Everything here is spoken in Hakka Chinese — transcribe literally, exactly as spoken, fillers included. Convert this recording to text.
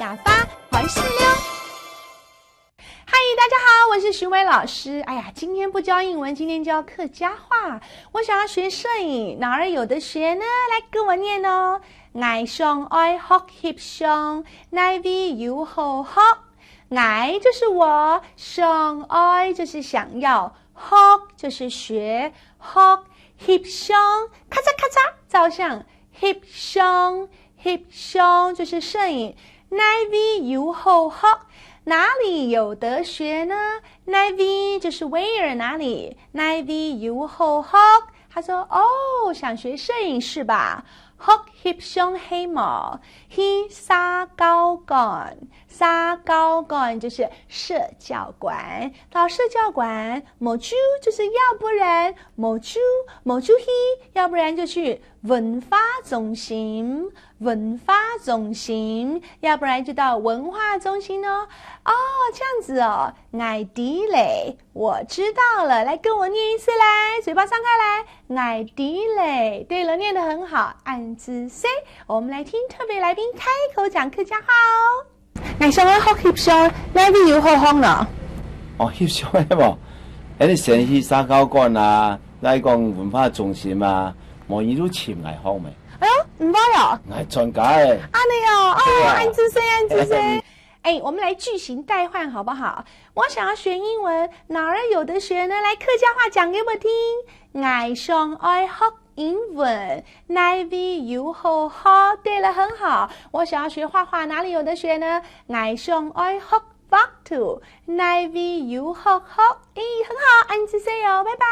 打发还是溜？嗨，大家好，我是徐伟老师。哎呀，今天不教英文，今天教客家话。我想要学摄影，哪儿有得学呢？来跟我念哦。 𠊎想愛學翕相，哪位有好學？𠊎就是我，想愛就是想要，學就是学，學翕相，咔嚓咔嚓照相，翕相，翕相就是摄影，哪位有好學？哪里有得学呢？哪位就是 where 哪里，哪位有好學？他说哦，想学摄影是吧？ 學翕相係無？去社教館，社教館就是社教館。到社教馆，無就就是要不然，無就，無就去，要不然就去文化中心，文化中心，要不然就到文化中心哦。哦，这样子哦，𠊎知咧，我知道了，来跟我念一次来，嘴巴张开来。 𠊎知咧，对了，念得很好，恁仔細。我们来听特别来宾开口讲客家话哦。𠊎想要学翕相，哪位有好学呢？哦，翕相个無？恁你先去社教馆啊，再讲文化中心啊，無你就尋𠊎好咩？哎哟，毋會哦。𠊎專家个。恁呢哦，哦，對啊。恁仔細，恁仔細。哎，我们来句型代换好不好？我想要学英文，哪儿有得学呢？来，客家话讲给我听。 𠊎想愛學英文，哪位有好學？对了，很好。我想要学画画，哪里有得学呢？𠊎想愛學畫圖，哪位有好學？咦，很好，恁仔細哦，拜拜。